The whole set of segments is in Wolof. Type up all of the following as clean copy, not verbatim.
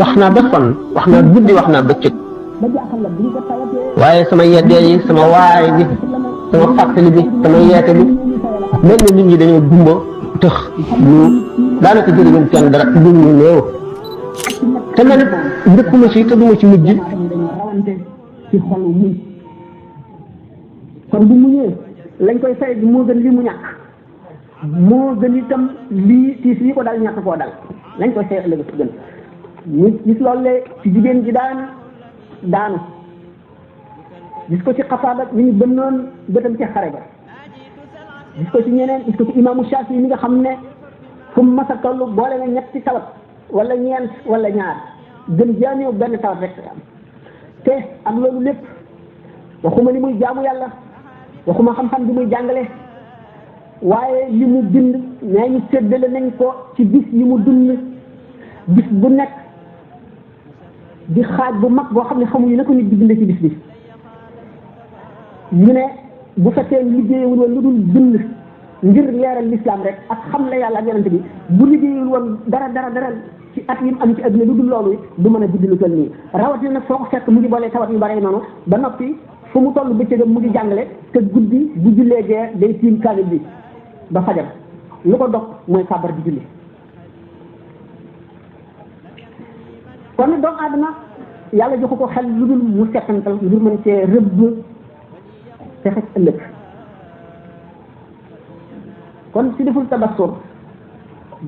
wax naa ba sonn wax naa guddi wax naa bëccëg waaye sama yeddee yi sama waay bi sama fàttali bi sama yeete bi mel na nit ñi dañoo gumba tëx ñu daanaka jëriñu kenn dara lu ñu néew te man it njëkkuma ci te duma ci mujj kon bu muñee lañ koy fay bi moo gën lii mu ñàkk moo gën itam lii tiis yi ko dal ñàkk koo dal lañ koy fay ëllëg si gën ñu gis loolu le ci jigéen ji daanu gis ko ci xasaaba mi ñu bënnoon bëtam ci xare ba gis ko ci ñeneen gis ko ci imaamu Shaafi mi nga xam ne fu mu mas a toll boole na ñetti tawat wala ñeent wala ñaar gën jaameew benn tawat rek am te am loolu lépp waxuma li muy jaamu yàlla waxuma xam-xam bi muy jàngale waaye li mu bind nee ñu séddale nañ ko ci bis yi mu dund bis bu nekk di xaaj bu mag boo xam ne xamuñu na ko nit di bind ci bis bi ñu ne bu fekkee liggéeyul woon lu dul bind ngir leeral l'islam rek ak xam la yàlla ak yonent bi bu liggéeyul woon dara ci at yi mu am ci adduna lu dul loolu du mën a bind lu toll nii rawatina nag foo ko fekk mu ngi boole tawat yu bare noonu ba noppi fu mu toll bëccëgam mu ngi jàngale te guddi bu jullee gee day tiim kaamil bi ba fajar lu ko dog mooy kàbbar di julli kon doomu aadama yàlla joxu ko xel lu dul mu settantal ngir mën cee rëbb te xet ëllëg kon si deful tabassur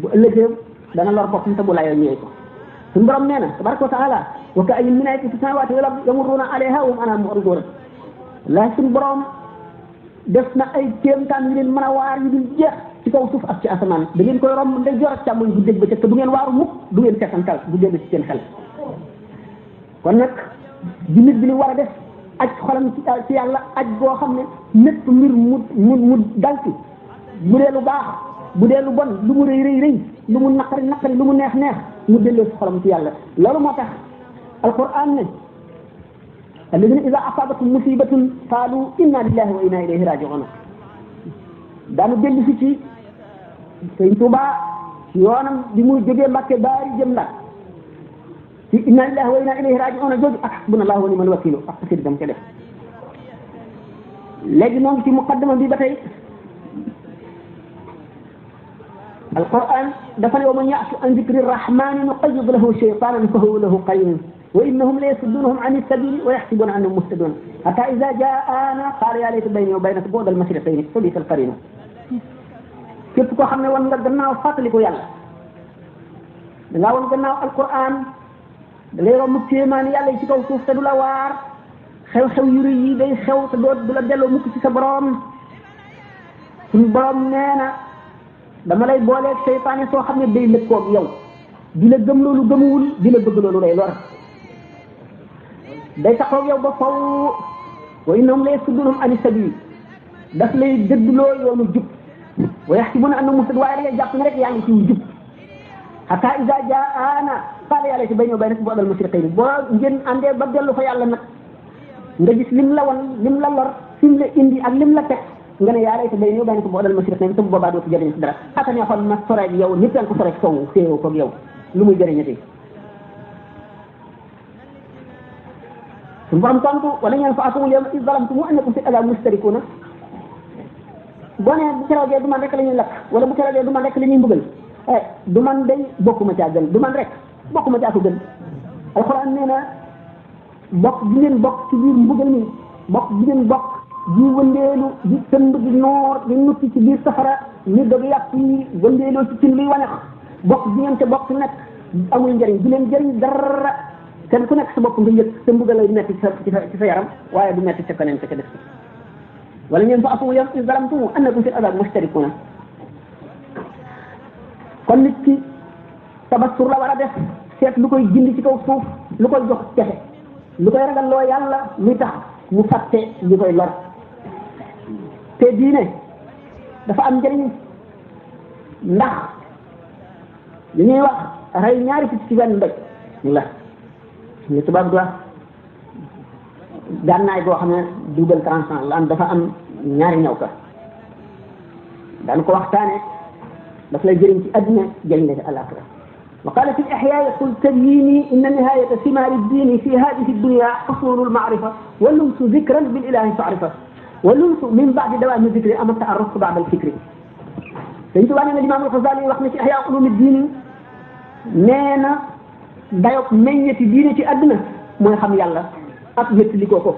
bu ëllëgee dana lor boppam te bu layoo ñëwee ko suñu borom nee na tabaraka wa taala wa ka ayyin min ayatin fi samawati wal ardi yamurruna alayha wa hum anha mu'ridun la suñu borom def na ay kéemtaan yu leen mën a waar yu dul jeex ci kaw suuf ak ci asamaan da ngeen koy romb ndey joor ak càmmoñ bu dégg ba te du ngeen waaru mukk du ngeen settantal bu dégg ci seen xel kon nag jullit bi li war a def aj xolam ci yàlla aj boo xam ne mépp mbir mu dal ci bu dee lu baax bu dee lu bon lu mu rëy lu mu naqari lu mu neex mu delloo si xolam ci yàlla loolu moo tax alquran ne alladina ida asabatum musibatun qaalu inna lillahi wa inna ilayhi raji'un daanu dellu si ci Sëñ Tuubaa yoonam bi muy jógee Mbàkke baari jëm la ci inna lillahi wa inna ilayhi raji'un jooju ak hasbunallahu wa ni'mal wakiil ak xasida dam ca def léegi noonu ci muqaddama bi ba tey alquran dafa ne wa man ya'shu an dhikri rahmani nuqayyid lahu shaytanan fa huwa lahu qarin wa innahum la yasuddunahum an as-sabili wa yahsibuna annahum muhtadun hatta idha ja'ana qala ya layta bayni wa baynaka bu'da al-mashriqayn fa bi'sa al-qarin képp koo xam ne wan nga gannaaw fàttaliku yàlla da ngaa wan gannaaw alquran da ngay romb kéemaan yàlla yi ci kaw suuf te du la waar xew-xew yu rëy yi day xew te du la delloo mukk ci sa borom suñu borom nee na dama lay booleeg seytaane soo xam ne day lëkkoog yow di la gëm loolu gëmuwul di la bëgg loolu lay lor day taxaw yow ba faw wa innahum la yasuddunahum ani sabil daf lay dëddloo yoonu jub wa yaxsibuna annahum muhtadun waaye da ngay jàpp ne rek yaa ngi ci jub hatta iza jaana qala ya layti bayni wa baynaka bu'da al-mashriqayn boo ngeen àndee ba dellu fa yàlla nag nga gis lim la wan lim la lor lim la indi ak lim la teg nga ne yaa layti bayni wa baynaka bu'da al-mashriqayn te bu boobaa dootu jëriñ si dara aka ne xool ma soreeg yow ñëpp ko soreeg sow féewoo koog yow lu muy jëriñati suñu borom tontu wala ngeen fa atumul yawma iz zalamtum annakum fil adab mustarikuna boo nee bu keroogee du man rek la ñuy lakk wala bu keroogee du man rek la ñuy mbugal du man day bokkuma caa gën du man rek bokkuma caa ko gën alxuraan nee na bokk bi ngeen bokk ci biir mbugal mi bokk bi ngeen bokk di wëndeelu di tënd di noor di nuppi ci biir safara ni dog yàpp yi wëndeeloo ci cin luy wañax bokk bi ngeen te bokk nag amul njëriñ du leen njëriñ dara kenn ku nekk sa bopp nga yëg sa mbugal lay metti ci sa yaram waaye du metti ca keneen ca def wala ngeen fa afumu yawma iz zalamtum annakum fil adab mustarikuna kon nit ki tabassur la war a def seet lu koy gindi ci kaw suuf lu koy jox texe lu koy ragal loo yàlla luy tax mu fàtte li koy lor te diine dafa am njëriñ ndax li ñuy wax rey ñaari picc ci benn mbéj la li tubaab di wax gànnaay boo xam ne double tranchant la am dafa am ñaari ñaw ka daan ko waxtaane daf lay jëriñ ci adduna jëriñ la ci àllaaxira وقال في الإحياء قل تبييني إن نهاية ثمار الدين في هذه الدنيا حصول المعرفة واللمس ذكرا بالإله تعرفه واللمس من بعد دوام الذكر أما التعرف بعد الفكر. فإنتوا أنا الإمام الغزالي وحنا في إحياء علوم الدين نينا دايوك مينية دين في أدنى ما يخم يالله أبيت لكوكو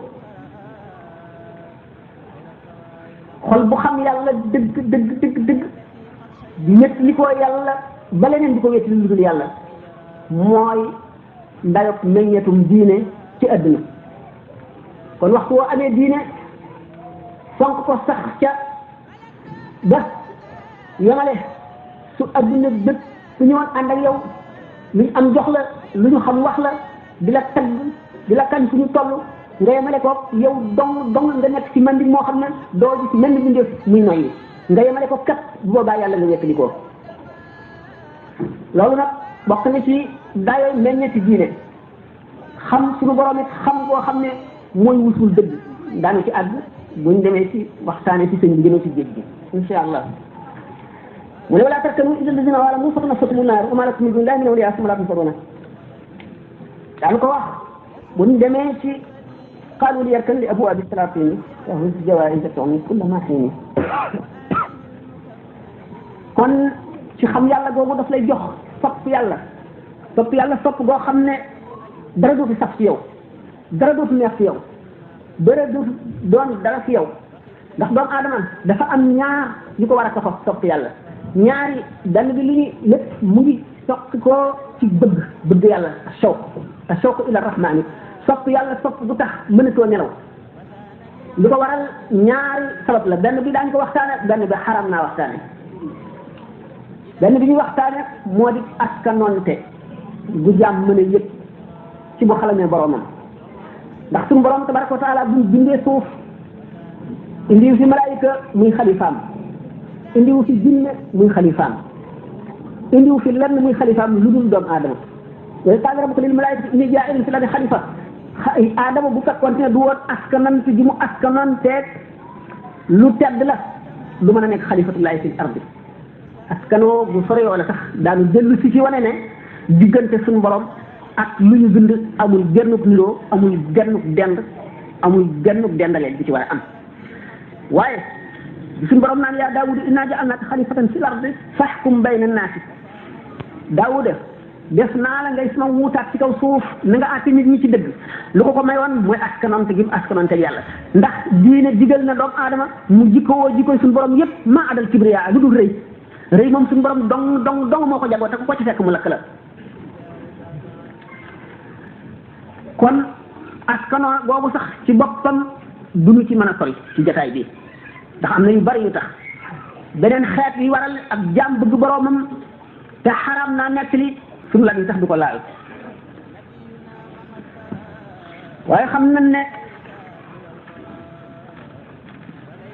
خل بخم يالله دق دق دق دق يت لكو يالله بلنين ديكو يت لكو يالله موي دايوك مينية دين في أدنى kon waxtu woo amee diine fonk ko sax ca ba yamale su adduna bëgg su ñëwoon ànd ak yow luñ am jox la lu ñu xam wax la di la tagg di la kañ suñu toll nga yemale ko yow dong nga nekk ci mandi moo xam ne doo gis mel ni bindéef muy noyyi nga yemale ko kat bu boobaa yàlla nga wekk di ko loolu nag bokk na ci daayoo meññeeti diine xam suñu borom it xam koo xam ne mooy wusul dëgg daanu ci àgg buñ demee ci waxtaane ci sëñ bi jëmee ci géej gi insha allah mu ne wala tarkanu ila alladina zalamu fatmassakum an-nar wa ma lakum min dunillahi min awliya thumma la tunsuruna daanu ko wax buñ demee ci qaalu li yarkan li abwaabi salaatini wa hum fi jawaa'iz ta'mi kulla ma hiin kon ci xam yàlla googu daf lay jox sopp yàlla sopp goo xam ne dara du fi saf ci yow dara dootu neex ci yow dara dootu doon dara ci yow ndax doomu aadama dafa am ñaar yu ko war a tax sopp yàlla ñaari benn bi li ñu lépp mu ngi sopp ko ci bëgg yàlla ashawq ila rahmani sopp yàlla sopp bu tax mënatoo nelaw li ko waral ñaari sabab la benn bi daañu ko waxtaane benn bi xaram naa waxtaane benn bi ñuy waxtaane moo di askanoonte gu jaam mën a yëg ci bu xalamee boromam ndax suñu borom tabaraka wa taala buñ bindee suuf indiwu fi malaayika muy xalifaam indiwu fi jinne muy xalifaam indiwu fi lenn muy xalifaam lu dul doomu aadama wa qaala rabbuka lil malaayikati inni jaa'ilun fil ardi xalifa aadama bu fekkoon ne du woon askanante ji mu askananteeg lu tedd la du mën a nekk xalifatullahi fil ardi askanoo bu sore yoo la sax daanu dellu si ci wane ne diggante suñu borom ak lu ñu bind amul gennuk niroo amul gennuk dend amul gennuk dendaleen bi ci war a am waaye suñu borom naan yaa daawuda innaa ja'alnaaka xalifatan fil ardi fahkum bayna naasi daawuda def naa la ngay sama wuutaat ci kaw suuf na nga àtte nit ñi ci dëgg lu ko mayoon mooy askanante gi mu askanante yàlla ndax diine digal na doomu aadama mu jikkoo jikkoy suñu borom yépp maa adal kibriya lu dul rëy moom suñu borom dong moo ko jagoo te ku ko ci fekk mu lakk la kon askanoo boobu sax ci boppam duñu ci mën a sori ci jotaay bi ndax am na yu bari yu tax beneen xeet yi waral ak jaam bëgg boroomam te xaraam naa nekk li suñu lan yi sax du ko laal waaye xam nañ ne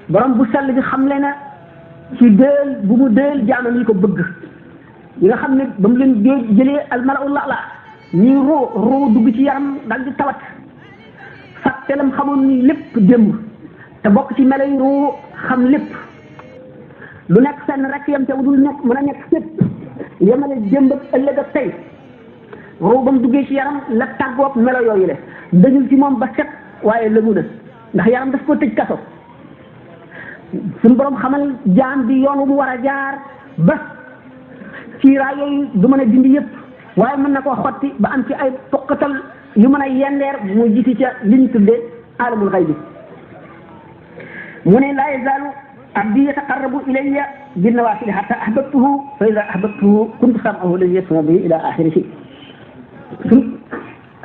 borom bu sell bi xam le na ci déel bu mu déel jaamam yi ko bëgg yi nga xam ne ba mu leen jëlee almalaul la ñuy roo dugg ci yaram daal di tawat fàttelam xamoon ni lépp démb te bokk ci melo yi roo xam lépp lu nekk fenn rek yam te dul nekk mën a nekk fépp yemale démb ak ëllëg ak tey roo ba mu duggee ci yaram la tàggoog melo yooyu le dañul ci moom ba set waaye lëmu na ndax yaram daf ko tëj kaso suñu borom xamal jaam bi yoon wu mu war a jaar ba ciiraay yooyu du mën a dindi yëpp waaye mën na koo xotti ba am ci ay toqatal yu mën a yendeer mu jiti ca li ñu tuddee alamul xaybi mu ne laa yazaalu abdi yataqarrabu ilayya bin nawaafili hatta ahbabtuhu fa ida ahbabtuhu kuntu sam'ahu alladi yasma'u bihi ila axirihi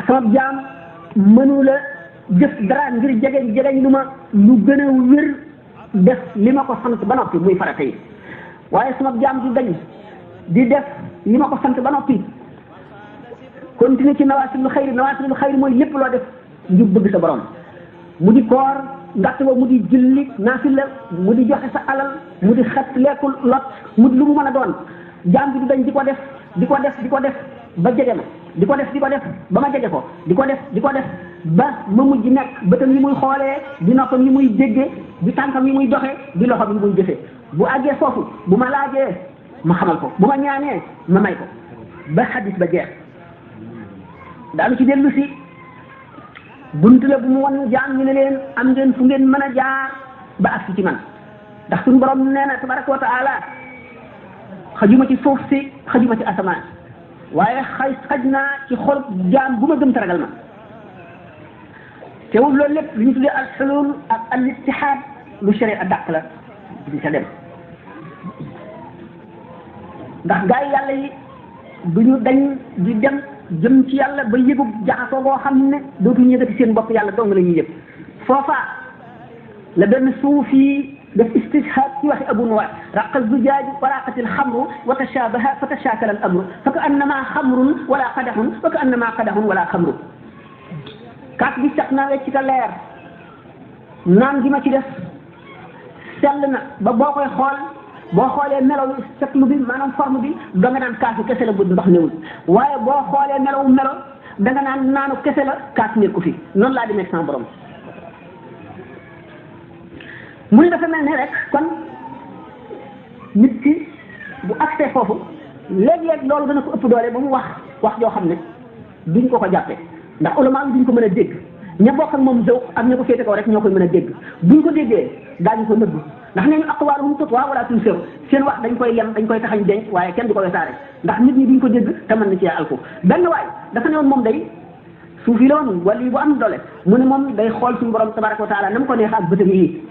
sama jaam mënu la jëf dara ngir jegeñ lu ma lu gën a wér def li ma ko sant ba noppi muy farata yi waaye sama jaam du dañ di def li ma ko sant ba noppi continuer ci nawaasilul xayri mooy lépp loo def ngir bëgg sa borom mu di koor ndaxte ba mu di julli naafila mu di joxe sa alal mu di xet lekkul lot mu di lu mu mën a doon jaam bi du dañ di ko def ba jege ma di ko def ba ma jege ko di ko def ba ma mujj nekk bëtam yi muy xoolee di noppam yi muy déggee di tànkam yi muy doxee di loxam yi muy jëfee bu àggee foofu bu ma laajee ma xamal ko bu ma ñaanee ma may ko ba xadis ba jeex daanu ci dellu si bunt la bu mu wan jaam ñu ne leen am ngeen fu ngeen mën a jaar ba agsi ci man ndax suñu borom nee na tabaraka wa taala xajuma ci suuf si xajuma ci asamaan waaye xaj naa ci xol jaam bu ma gëm te ragal ma teewul loolu lépp li ñu tuddee al xulul ak al ittihaad lu sharia dàq la duñ ca dem ndax gaa yi yàlla yi duñu dañ di dem jëm ci yàlla ba yëgub jaxasoo boo xam ne dootuñu yëgati seen bopp yàlla dong la ñuy yëg foofa la benn suufi def istishhaad ci waxi Abu Nuwaas raqa zujaaju wa raqat alxamru wa tashabaha fa tashakala al amru fa ka annama xamrun wala qadaxun fa ka annama qadaxun wala xamru kaas bi sax na wecc ka leer naan gi ma ci def sell na ba boo koy xool boo xoolee melaw setlu bi maanaam forme bi da nga naan kaasu kese la bu ndox newul waaye boo xoolee melo da nga naan naanu kese la kaas nekku fi noonu laa demee sama borom mu ne dafa mel ne rek kon nit ki bu accès foofu léeg-léeg loolu dana ko ëpp doole ba mu wax joo xam ne duñ ko jàppee ndax ulama yi duñ ko mën a dégg ña bokk ak moom zawq ak ña ko féete kaw rek ñoo koy mën a dégg buñ ko déggee daañu ko nëbb ndax nee ñu aqwaaluhum tutwaa wala tunsaw seen wax dañ koy lem dañ koy taxañ denc waaye kenn du ko wesaare ndax nit ñi duñ ko dégg te mën na ci alku benn waay dafa ne woon moom day suufi la woon wala bu am doole mu ne moom day xool suñu borom tabaraka wa taala na mu ko neex ak bëtam yi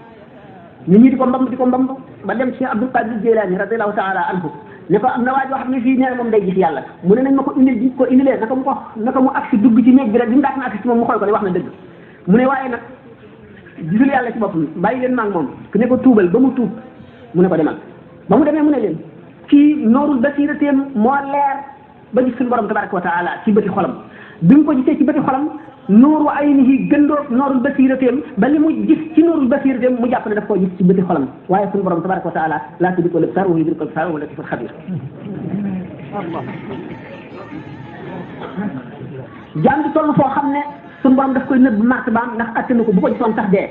nit ñi di ko mbamb ba dem ci Abdul Qadir Jilani radiallahu taala anhu ne ko am na waay yoo xam ne fii nee na moom day gis yàlla mu ne nañ ma ko indil bi ko indilee naka mu agsi dugg ci néeg bi rek bi mu daat na agsi ci moom mu xool ko ne wax na dëgg mu ne waaye nag gisul yàlla ci boppam bàyyi leen maag moom ku ne ko tuubal ba mu tuub mu ne ko demal ba mu demee mu ne leen kii noorul basirateem moo leer ba gis suñu borom tabaraka wa taala ci bëti xolam bi mu ko gisee ci bëti xolam nooru aynihi gëndoo noorul basirateem ba li mu gis ci noorul basirateem mu jàpp ne daf koo gis ci bëti xolam waaye suñu borom tabaraka wa taala laa tudrikuhu l-absaar wa huwa yudrikul absaar wa huwa l-latiiful xabiir jaam di toll foo xam ne suñu borom daf koy nëbb martabaam ndax attanu ko bu ko gisoon sax dee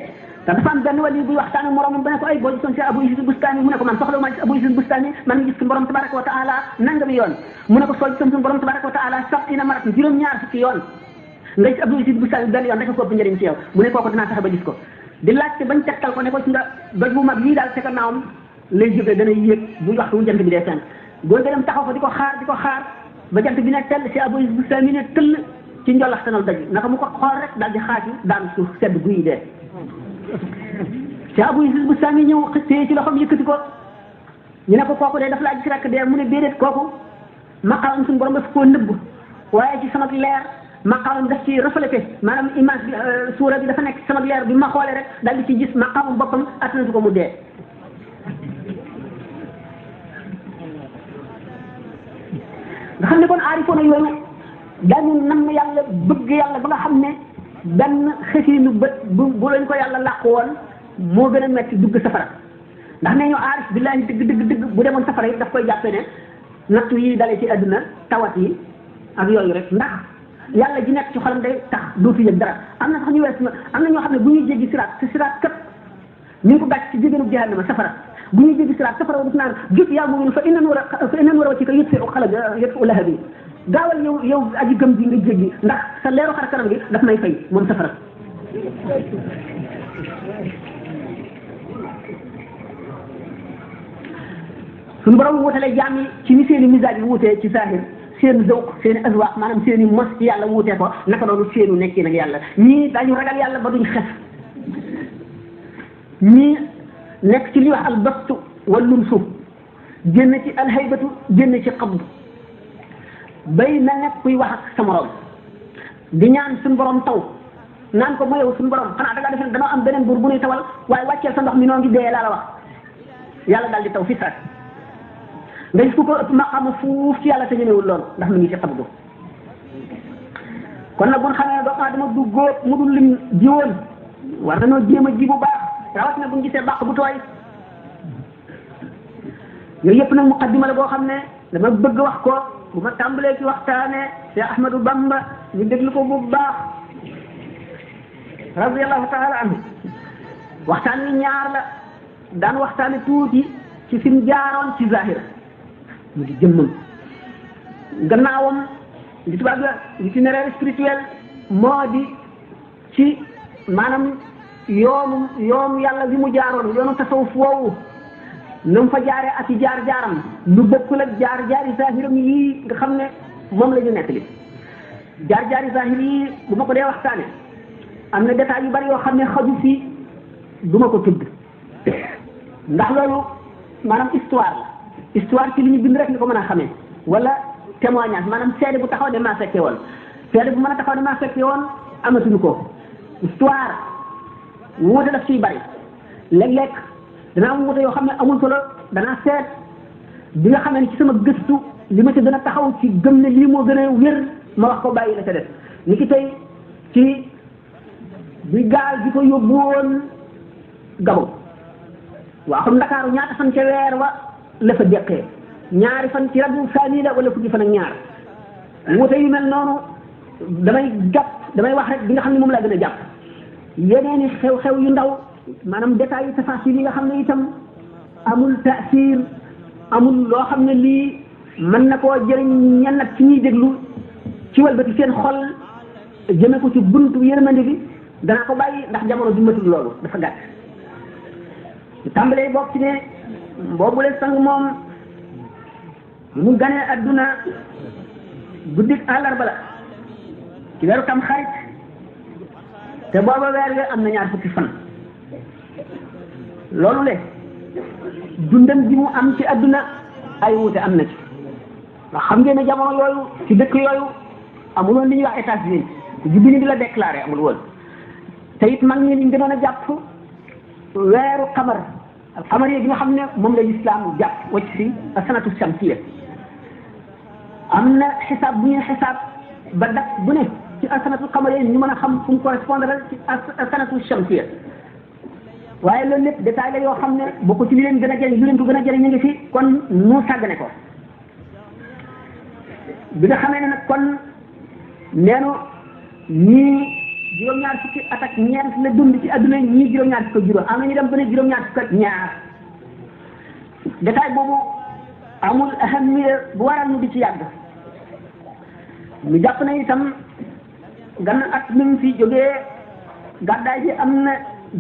te dafa am benn wali buy waxtaan ak moroomam ba ne ko ay boo gisoon si Abu Isis Bustami mu ne ko man soxla ma Abu Isis Bustami man ngi gis suñu borom tabaraka wa taala nangami yoon mu ne ko soo gisoon suñu borom tabaraka wa taala sab'ina maratan juróom-ñaar fukki yoon nga gis Abu Isis Bustami benn yoon rek ko ëpp njëriñ ci yow mu ne kooku dinaa fexe ba gis ko di laajte bañ tegtal ko ne ko ci nga doj bu mag lii daal ca gannaawam lay jógee dana yéeg bu waxtu wu jant bi dee fenk góor ga dem taxaw fa di ko xaar ba jant bi ne tell si Abu Isis Bustami ne tëll ci njolaxtanal doj naka mu ko xool rek daal di xaaju daan suuf sedd guy dee ci Abu Isis Bustami ñëw xëccee ci loxoom yëkkati ko ñu ne ko kooku de daf laa gis rek dee mu ne déedéet kooku maqaamam suñu borom daf koo nëbb waaye ci sama leer maqaamam daf ci reflété maanaam image bi suura bi dafa nekk sama leer bi ma xoolee rek daal di ci gis maqaamam boppam attanatu ko mu dee nga xam ne kon aarifoona yooyu dañu nam yàlla bëgg yàlla ba nga xam ne benn xësiinu bët bu lañ ko yàlla làq woon moo gën a metti dugg safara ndax nee ñu aarif billaahi dëgg bu demoon safara yi daf koy jàppe ne nattu yi dalee ci àdduna tawat yi ak yooyu rek ndax yàlla ji nekk ci xolam day tax dootu yëg dara am na sax ñu wees am na ñoo xam ne bu ñuy jéggi siraat te siraat kat ñu ngi ko gàcc ci jégéenu jahannama safara bu ñuy jéggi siraat safara daf naan jut yaa mu'min fa innan war a ci ko yutfi'u lahabi gaawal yow aji gëm ji nga jéggi ndax sa leeru xar kanam gi daf may fay moom safara suñu borom wutale jaam yi ci ni seeni misaaj yi wutee ci saahir seen zawq seen azwaq maanaam seeni mos ci yàlla wutee ko naka noonu seenu nekki nag yàlla ñii dañu ragal yàlla ba duñ xef ñii nekk ci li wax albastu wallumsu génn ci alhaybatu génn ci qabd bay na nekk kuy wax ak sa morom di ñaan suñu borom taw naan ko moyow suñu borom xanaa da ngaa def ne danoo am beneen buur bu nuy tawal waaye wàcceel sa ndox mi noo ngi dee laa la wax yàlla daal di taw fi saat nga gis ku ko ëpp maqaama fuuf ci yàlla te ñemewul loolu ndax mu ngi ci xabdu kon nag bu ñu xamee ne doomu aadama du góob mu dul lim jiwoon war nañoo jéem a ji bu baax rawatina bu ñu gisee bàq bu tooy yooyu yëpp nag muqaddima la boo xam ne dama bëgg wax ko bu ma tàmbalee ci waxtaane Cheikh Ahmadou Bamba ñu déglu ko bu baax radiyallahu taala anhu waxtaan wi ñaar la daan waxtaane tuuti ci fi mu jaaroon ci zahir mu di jëmmam gannaawam li tubaab la itinéraire spirituel moo di ci maanaam yoonu yàlla bi mu jaaroon yoonu tasawuf woowu na mu fa jaaree ak i jaar-jaaram lu bokkul ak jaar-jaari zahiram yi nga xam ne moom la ñu nettali jaar-jaari zahir yi bu ma ko dee waxtaane am na détails yu bari yoo xam ne xaju fii du ma ko tudd ndax loolu maanaam histoire ci li ñu bind rek ni ko mën a xamee wala témoignage maanaam seede bu taxaw ne maa fekkee woon seede bu mën a taxaw ne maa fekkee woon amatuñu ko histoire wuute daf ciy bari léeg-léeg dana am wuute yoo xam ne amul solo danaa seet bi nga xam ne ci sama gëstu li ma ci gën a taxaw ci gëm ne lii moo gën a wér ma wax ko bàyyi la ca def ni ki tey ci bi gaal gi ko yóbbu woon Gabon waa xam Ndakaaru ñaata fan ca weer wa la fa deqee ñaari fan ci rabu saani la wala fukki fan ak ñaar wuute yu mel noonu damay wax rek bi nga xam ne moom laa gën a jàpp yeneeni xew-xew yu ndaw maanaam détails yu tafasil yi nga xam ne itam amul taasir amul loo xam ne lii mën na koo jëriñ ñenn nag ci ñuy déglu ci walbati seen xol jëme ko ci buntu yërmande bi danaa ko bàyyi ndax jamono bi matul loolu dafa gàtt ñu tàmbalee bokk ci ne boobule sang moom mu ganee adduna guddik àllarba la ci weeru tam xarit te booba weer wi am na ñaar fukki fan loolu le dundam ji mu am ci adduna ay wuute am na ci ndax xam ngeen ne jamono yooyu ci dëkk yooyu amul woon li ñuy wax États-Unis juddu ñu di la déclaré amul woon te it mag ñi liñ gënoon a jàpp weeru xamar xamar yi bi nga xam ne moom la lislaam jàpp wacc si sanatu shamsiya am na xisaab bu ñuy xisaab ba dak bu ne ci sanatu xamar yi ñu mën a xam fu mu correspondre ci sanatu shamsiya waaye loolu lépp détail la yoo xam ne bokk ci li leen gën a jëriñ li leen ko gën a jëriñ ñu ngi fi kon nu sàggane ko bi nga xamee ne nag kon neenu ñii juróom-ñaar fukki at ak ñeent la dund ci adduna ñii juróom-ñaar fukk ak juróom am na ñu dem ba ne juróom-ñaar fukk ak ñaar détail boobu amul ahamiya bu waral ñu di ci yàgg ñu jàpp na itam gan at mi ngi fi jógee gàddaay bi am na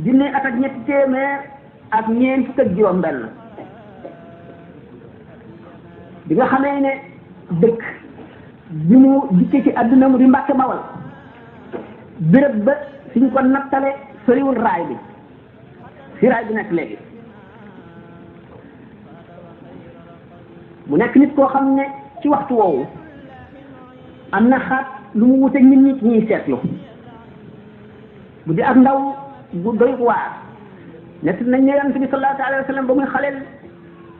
junne at ak ñetti téeméer ak ñeent fukk ak juróom benn bi nga xamee ne dëkk bi mu dikkee ci adduna mu di Mbàkke Bawal béréb ba suñ ko nattale soriwul raay bi fi raay bi nekk léegi mu nekk nit koo xam ne ci waxtu woowu am na xaat lu mu wuteeg nit ñi ci ñuy seetlu bu di ak ndaw bu doy waar nett nañ ne yonent bi sallallahu alayhi wa sallam ba muy xaleel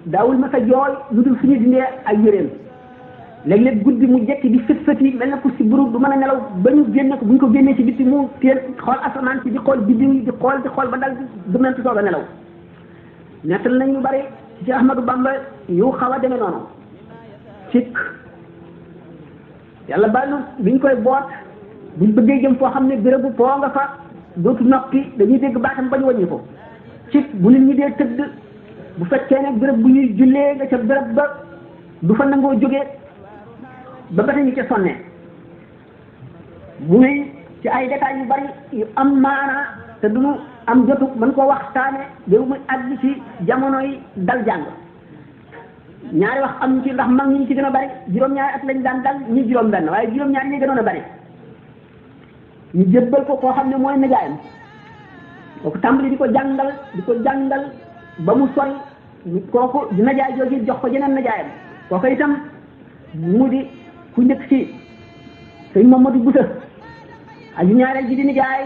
daawul ma sa jooy lu dul fi ñu dindee ay yéreem léeg-léeg guddi mu jekki di fët yi mel na ku si buru du mën a nelaw ba ñu génne ko bu ñu ko génnee ci bitti mu téen xool asamaan si di xool biddiw yi di xool ba dal du mel soog a nelaw nettal nañ ñu bari ci Ahmadu Bamba yu xaw a demee noonu cikk yàlla bàyyi biñ koy boot buñ bëggee jëm foo xam ne bérébu poo nga fa dootu noppi dañuy dégg baatam ba ñu wàññi ko cikk bu nit ñi dee tëdd bu fekkee ne béréb bu ñuy jullee nga ca béréb ba du fa nangoo jógee ba ba ñu ca sonne muy ci ay détails yu bari yu am maana te duñu am jotu mën koo waxtaane déw muy àgg ci jamono yi dal jàng ñaari wax am ci ndax mag ñi ci gën a bari juróom-ñaari at lañ daan dal ñi juróom benn waaye juróom-ñaari ñi gënoon a bari ñu jébbal ko koo xam ne mooy nijaayam kooku tàmbali di ko jàngal ba mu sori kooku di nijaay jooju jox ko jeneen nijaayam kooku itam mu di ku njëkk si sëñ Mamadou Boussa aju ñaareel ji di nijaay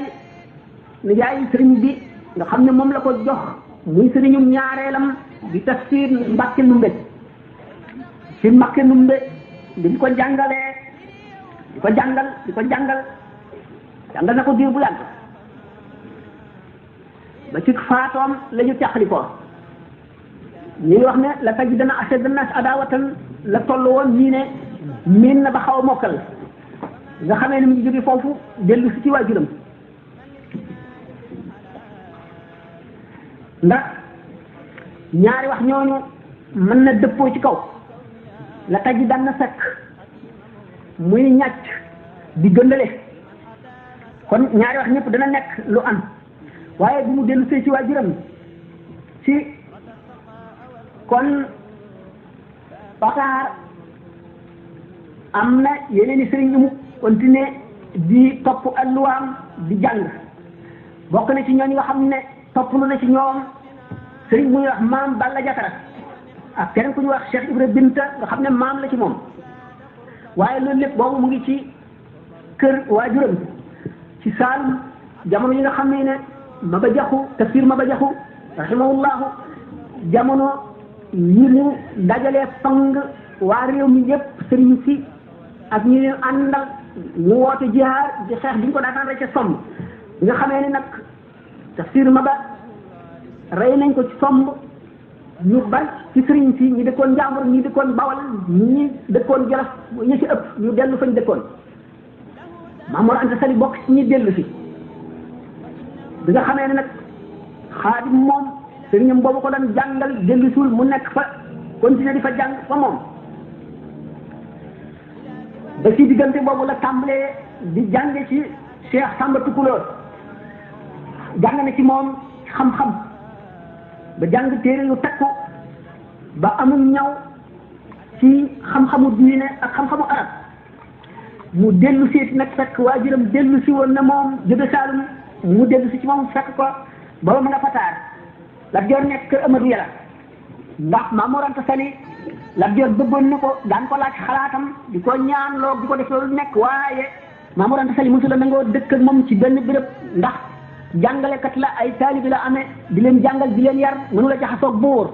sëriñ bi nga xam ne moom la ko jox muy sëriñum ñaareelam di tafsir Mbàkke Numbe si Mbàkke Numbe di ko jàngalee di ko jàngal na ko diir bu yàgg ba ci faatoom la ñu teqali ko ñu ngi wax ne la tajidanna ashadda an-nas adawatan la toll woon ñii ne miin na ba xaw a mokkal nga xamee ne mu ngi jóge foofu dellu si ci waajuram ndax ñaari wax ñooñu mën na dëppoo ci kaw la tajidanna fekk muy ñàcc di gëndale kon ñaari wax ñëpp dana nekk lu am waaye bu mu dellu see ci waajuram ci kon Pataar am na yeneen i sëriñ yu mu continuer di topp alluwaam di jàng bokk na ci ñooñu nga xam ne topp lu na ci ñoom sëriñ bu ñuy wax maam Balla Jatara ak keneen ku ñuy wax Cheikh Ibra Binta nga xam ne maam la ci moom waaye loolu lépp boobu mu ngi ci kër waajuram ci Saalum jamono yi nga xam ne Maba Jaxu tafsir Maba Jaxu rahimahullahu jamono yi mu dajalee fang waa réew mi yépp sëriñ si ak ñi leen àndal mu woote jihaar di xeex bi ñu ko daataan rek ca somb bi nga xamee ne nag tafsir Maba rey nañ ko ci somb ñu bari ci sëriñ si ñi dëkkoon Njàmbur ñi dëkkoon Bawal ñi dëkkoon Jolof ñi ci ëpp ñu dellu fañ dëkkoon Maam Mor Anta Sali bokk ci ñi dellu si bi nga xamee ne nag Xaadim moom sëriñam boobu ko doon jàngal dellu suul mu nekk fa continuer di fa jàng fa moom ba ci diggante boobu la tàmbalee di jànge ci Cheikh Samba Tukulóor jàng na ci moom xam-xam ba jàng téere yu takku ba amul ñaw ci xam-xamu diine ak xam-xamu arab mu dellu si nag fekk waajuram dellu si woon na moom jóge Saalum mu dellu si ci moom fekk ko booba ma nga Pataar Lat Joor nekk kër Amadou Yàlla ndax Maam Mor Anta Sali Lat Joor bëggoon na ko daan ko laaj xalaatam di ko ñaan loo di ko def loolu nekk waaye Maam Mor Anta Sali mosu la nangoo dëkk ak moom ci benn béréb ndax jàngalekat la ay taalibi la amee di leen jàngal di leen yar mënu la jaxasoog buur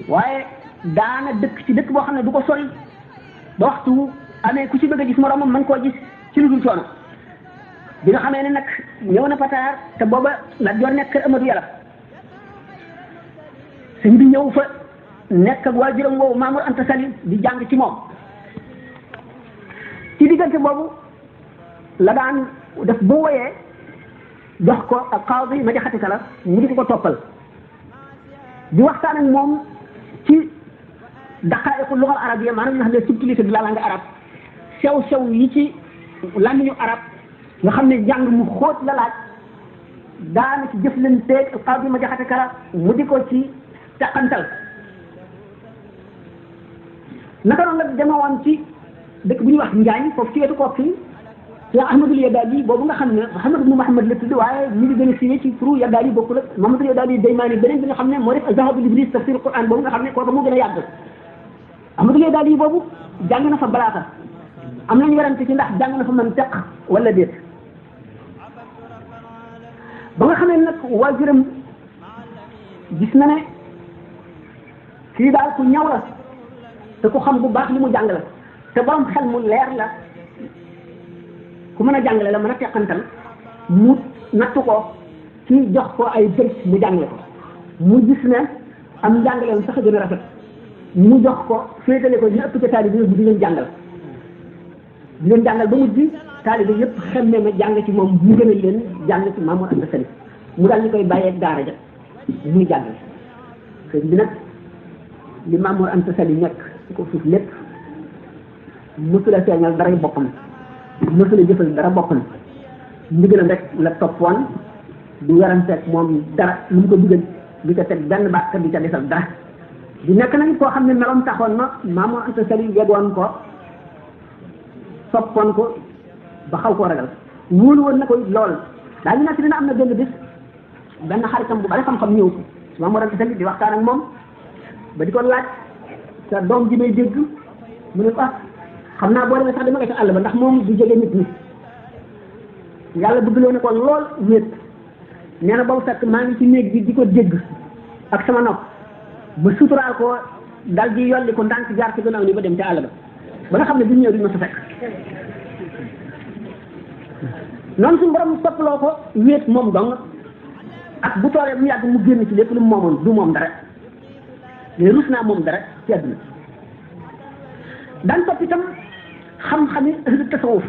waaye daana dëkk ci dëkk boo xam ne du ko sori ba waxtu amee ku ci bëgg a gis moromam mën koo gis ci lu dul coono bi nga xamee ne nag ñëw na Pataar te booba Lat Joor nekk kër Amadou Yàlla sëñ bi ñëw fa nekk ak waajuram woowu Maam Mor Anta Sali di jàng ci moom ci diggante boobu la daan def bu woyee jox ko ak Qaadi ma jaxati kala mu di ko toppal di waxtaan ak moom ci daqaa'iqu lugal arabiyya maanaam nga xam ne subtilité de la langue arabe sew yi ci làmmiñu arab nga xam ne jàng mu xóot la laaj daana ci jëflanteeg Qaadi ma jaxati kala mu di ko ci teqantal naka noonu la demewoon ci dëkk bu ñuy wax Njaañ foofu ci wetu Kokki Cheikh Ahmadul Yadaali boobu nga xam ne Muhammad ibnu Muhammad la tudd waaye mi ngi gën a siiwee ci turu Yadaali bokkul ak Muhammadul Yadaali Daymaani beneen bi nga xam ne moo def Zahabul Ibris tafsir Quran boobu nga xam ne kooku moo gën a yàgg Ahmadul Yadaali boobu jàng na fa balaaxa am nañu werante ci ndax jàng na fa mantiq wala déet ba nga xam ne nag waajuram gis na ne kii daal ku ñaw la te ku xam bu baax li mu jàng la te borom xel mu leer la ku mën a jàngale la mën a teqantal mu nattu ko ci jox ko ay dërs mu jàngale ko mu gis ne am njàngaleem sax a gën a rafet mu jox ko féetale ko ñu ëpp ca taalibe bi di leen jàngal ba mujj taalibe yëpp xemme ma jàng ci moom mu gën a leen jàng ci Maam Mor Anta Sali mu daal ñu koy bàyyeeg daara ja muy jàngale sëñ bi nag li Maam Mor Anta Sali nekk ci ko suuf lépp mësula feeñal dara boppam mësula jëfal dara boppam ndigalam rek la toppoon di waranteeg moom dara lu mu ko digal di ko teg benn baat di ca desal dara di nekk nañ koo xam ne meloom taxoon na Maam Mor Anta Sali yegoon ko soppoon ko ba xaw koo ragal wóolu woon na ko lool daañu nekk dina am na benn bis benn xaritam bu bari xam-xam ñëw Maam Mor Anta Sali di waxtaan ak moom ba di ko laaj sa doom ji may dégg mu ne ko xam naa boo demee sax dama nga ca àll ba ndax moom du jege nit ñi yàlla bëggloo ne ko lool wéet nee na ba mu fekk maa ngi ci néeg bi di ko dégg ak sama nopp ba suturaal ko dal di yolli ko ndànk jaar ci gannaaw ni ba dem ca àll ba nga xam ne bu ñëw duñ ma sa fekk noonu suñu borom soppaloo ko wéet moom dong ak bu tooree mu yàgg mu génn ci lépp lu mu moomoon du moom dara mais rus naa moom dara ci àdduna daan topp itam xam-xami ahlu tasawuf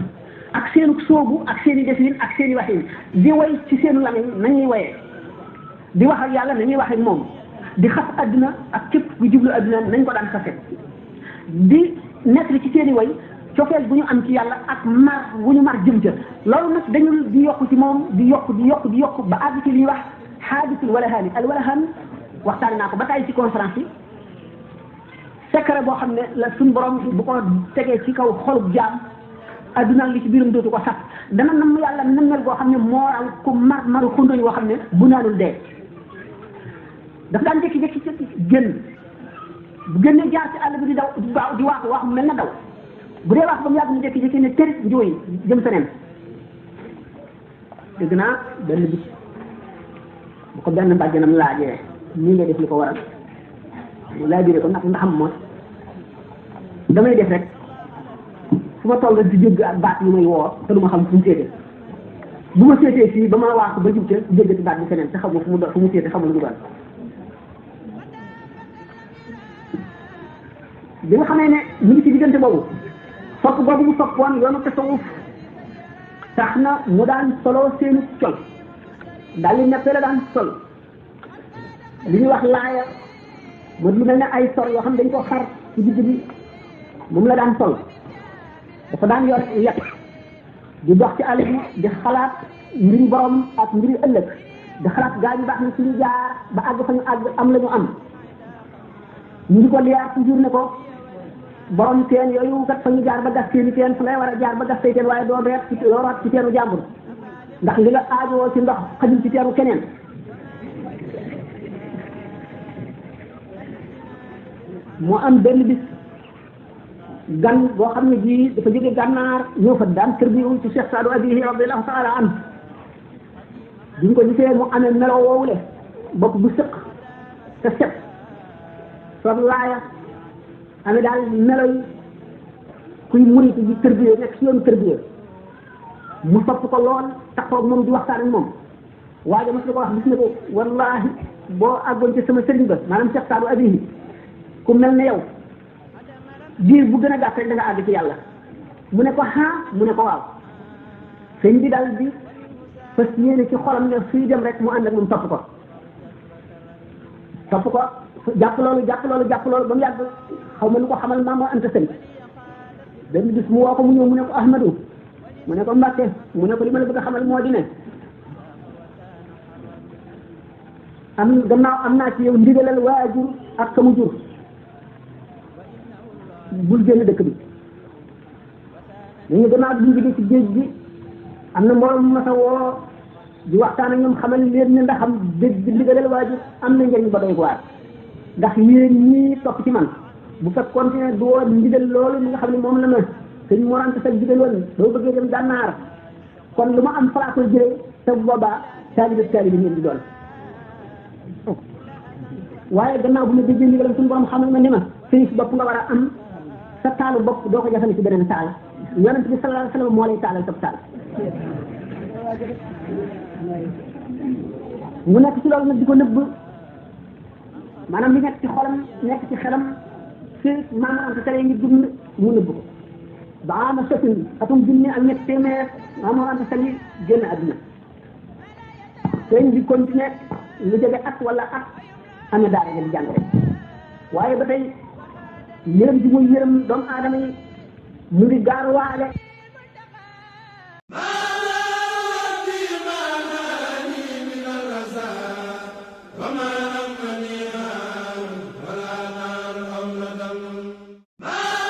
ak seenu soobu ak seeni defin ak seeni waxin di way ci seenu lamiñ nañuy wayee di wax ak yàlla nañuy wax ak moom di xas àdduna ak képp ku jublu àdduna nañ ko daan xase di nekk ci seeni way cofeel bu ñu am ci yàlla ak mar wu ñu mar jëm ca loolu nag dañu di yokk ci moom di yokk ba àgg ci li ñuy wax xaadisul walahaani al walahaan waxtaane naa ko ba tey ci conférence yi secret boo xam ne la suñ borom bu ko tegee ci kaw xolub jaam adduna li ci biiram dootu ko sax dana nam yàlla nammel goo xam ne moo raw ku maru xundoñ woo xam ne bu naanul dee dafa daan jékki-jékki génn bu génnee jaar ci àll bi di daw di waaxu mel na daw bu dee wax ba mu yàgg ñu jékki-jékki ne tërit njóoy jëm feneen dégg naa benn bis bu ko benn mbàjjanam laajee nii ngay def li ko waral mu laajee ko ndax xam mooy damay def rek fu ma toll di dégg ak baat yu may woo te du ma xam fu mu féete bu ma féetee fii ba ma waaxu ba jub ca déggati baat bi feneen te xamu fu mu féete xamul lu mu doon bi nga xamee ne ñu ngi ci diggante boobu sopp boobu mu soppoon yoonu tasawuf tax na mu daan solo seenu col daal di neppee la daan sol li ñuy wax laaya moo lu mel ne ay sor yoo xam ne dañ ko xar ci digg bi moom la daan sol dafa daan yor yet di dox ci àll bi di xalaat mbiri borom ak mbiri ëllëg di xalaat gaa ñu baax na suñu jaar ba àgg fa ñu àgg am la ñu am ñu ngi ko liyaar toujours ne ko borom teen yooyu kat fa ñu jaar ba gas seeni teen fu lay war a jaar ba gas say teen waaye doo reet doo root ci teenu jàmbur ndax li nga aajoo ci ndox xajul ci teenu keneen moo am benn bis gan boo xam ne bii dafa jóge gànnaar ñëw fa daan kër bi ci Cheikh Saadu Abihi radiyallahu taala an bi ñu ko gisee mu amee melo woowule bopp bu sëq te set soob laaya amee daal melo yi kuy murit bi tërbiye nekk si yoonu tërbiye mu sopp ko lool taxaw moom di waxtaan ak moom waaye mas na ko wax gis ne ko wallahi boo àggoon ci sama sëriñ ba maanaam Cheikh Saadu Abihi ku mel ne yow diir bu gën a gàtt rek da nga àgg ci yàlla mu ne ko mu ne ko waaw sëñ bi daal di fas yéene ci xolam ne suy dem rek mu ànd ak moom topp ko jàpp loolu ba mu yàgg xaw ma lu ko xamal maa moo anta sëñ benn bis mu woo ko mu ñëw mu ne ko Ahmadou mu ne ko Mbàkke mu ne ko li ma la bëgg a xamal moo di ne gannaaw am naa ci yow ndigalal waajur ak ka mu jur bul génn dëkk bi dañu gannaaw bi ñu jógee ci géej gi am na mbooloo mu ma sa woo di waxtaan ak ñoom xamal leen ne ndax am dégg ndigalal waajur am na njëriñ ba doy waar ndax yéen ñii topp ci man bu fekkoon ne du woon ndigal loolu mi nga xam ne moom la ma sëñ Morante sa digal woon doo bëggee dem gànnaar kon lu ma am falaa koy jëlee te boobaa taalibe ngeen di doon waaye gannaaw bu ma déggee ndigalam suñu borom xamal ma ne ma sëñ si bopp nga war a am sa taalu bopp doo ko jafane ci beneen taal yonent bi sallallahu alayhi wa sallam moo lay taalal sa taal mu nekk ci loolu nag di ko nëbb maanaam li nekk ci xolam nekk ci xelam fi maanaam te ngi dund mu nëbb ko ba ama sëfin atum junni ak ñett téeméer maanaam ante sali génn àdduna sëñ bi continuer lu jege at wala at am na daara di jàng rek waaye ba tey yërëm ji muy yërëm doomu aadama yi mu ngi gaaruwaale